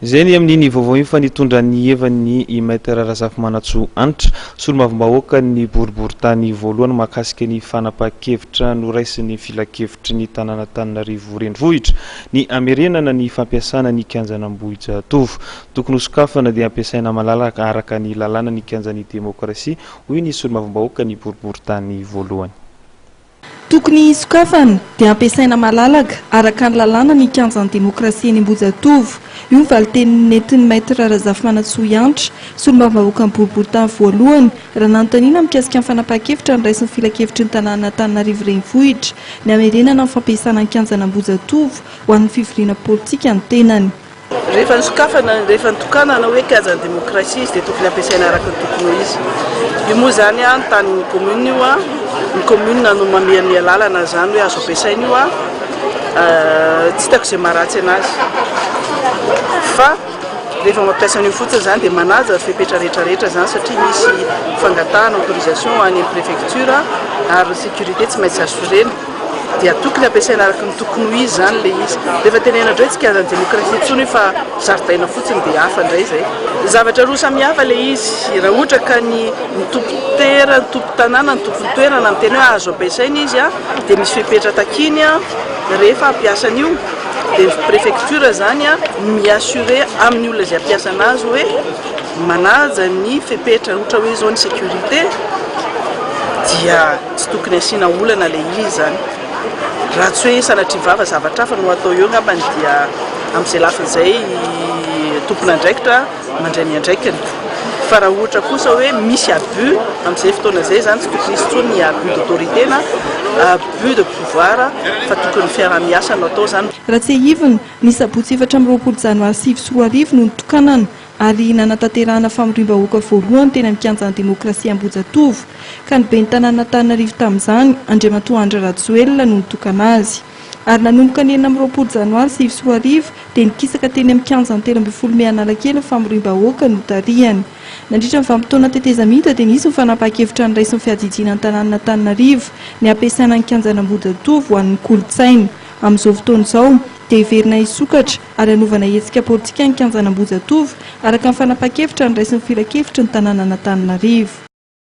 Izay ny amin'iny vaovao iny fa nitondra ny heviny i Maître Razafimanantsoa Hanitra, solombavambahoakan'ny boriborintany voalohany mahakasika ny fanapahan-kevitra noraisin'ny filankevitry ny tanàn'Antananarivo Renivohitra ny hamerenana ny fampiasana ny kianjan'Ambohijatovo. Tokony hosokafana dia ampiasaina malalaka araka ny lalàna ny kianjan'ny demokrasia, hoy ny solombavambahoakan'ny boriborintany voalohany. Tokony hisokafana dia ampiasaina malalaka araka ny lalàna ny kianjan'ny demokrasia eny Ambohijatovo. Io ny valinteny nentin'ny Maître Razafimanantsoa Hanitra, solombavambahoakan'ny boriborintany voalohany, raha nanontaniana mikasika ny fanapahan-kevitra noraisin'ny filankevitry ny tanàn'Antananarivo Renivohitra ny hamerenana ny fampiasana ny kianjan'Ambohijatovo ho an'ny fivoriana politika ny tenany. Rehefa nosokafana, rehefa nitokanana hoe kianjan'ny demokrasia izy dia tokony ampiasaina araka ny tokony ho izy. Io moa izany an, tanin'ny commune io an, ny commune no manome ny alalana izany hoe azo ampiasaina io an, tsy hitako izay maharatsy anazy. Fa rehefa mampiasa an'io fotsiny izany dia manaja ny fepetra rehetra rehetra izany satria misy fangatahana autorisation any amin'ny préfecture ary ny sécurité tsy maintsy assurena. Dia tokony ampiasaina araka ny tokony ho izy izany ilay izy. Rehefa tenenina indray tsy kianjan'ny demokrasia intsony io fa zaridaina fotsiny dia hafa indray izay. Zavatra roa samihafa ilay izy. Raha ohatra ka ny ny tompon-tera, ny tompon-tanàna, ny tompon'ny toerana miteny hoe azo ampiasaina izy dia misy fepetra takiany rehefa hampiasa an'io. Dia ny préfecture izany no mi-assurer amin'ny olona izay hampiasa an'azy hoe manaja ny fepetra ohatra hoe izao ny sécurité dia Tsy tokony asiana olana ilay izy izany. Raha tsy hoe sanatria vava zavatra hafa no atao eo angambany dia amin'izay lafiny izay tompon'andraikitra mandray ny andraikiny. Fa raha ohatra kosa hoe misy abus amin'izay fotoana izay izany tsy tokony hisy intsony ny abus d'autorité na abus de pouvoir fa tokony fiaraha-miasa no atao izany. Raha tsiahivina, ny sabotsy 24 janoary 2009 no nitokanana ary nanatanterahana famoriam-bahoaka voalohany teny amin'ny kianjan'ny demokrasia Ambohijatovo, ka ny ben'ny tanànan'Antananarivo tamin'izany, Andriamatoa Andry Rajoelina no nitokana azy. Ary nanomboka ny 26 janoary 2009 dia nikisaka teny amin'ny kianjan'ny 13 mey Analakely ny famoriam-bahoaka notarihany. Nandritra ny vanim-potoana tetezamita dia nisy ny fanapahan-kevitra noraisin'ny fiadidiana ny tanànan'Antananarivo ny hampiasaina ny kianjan'Ambohijatovo ho an'ny kolontsaina. Amin'izao fotoana izao dia heverina hisokatra ary hanaovana hetsika politika ny kianjan'Ambohijatovo araka ny fanapahan-kevitra noraisin'ny filankevitry ny tanànan'Antananarivo.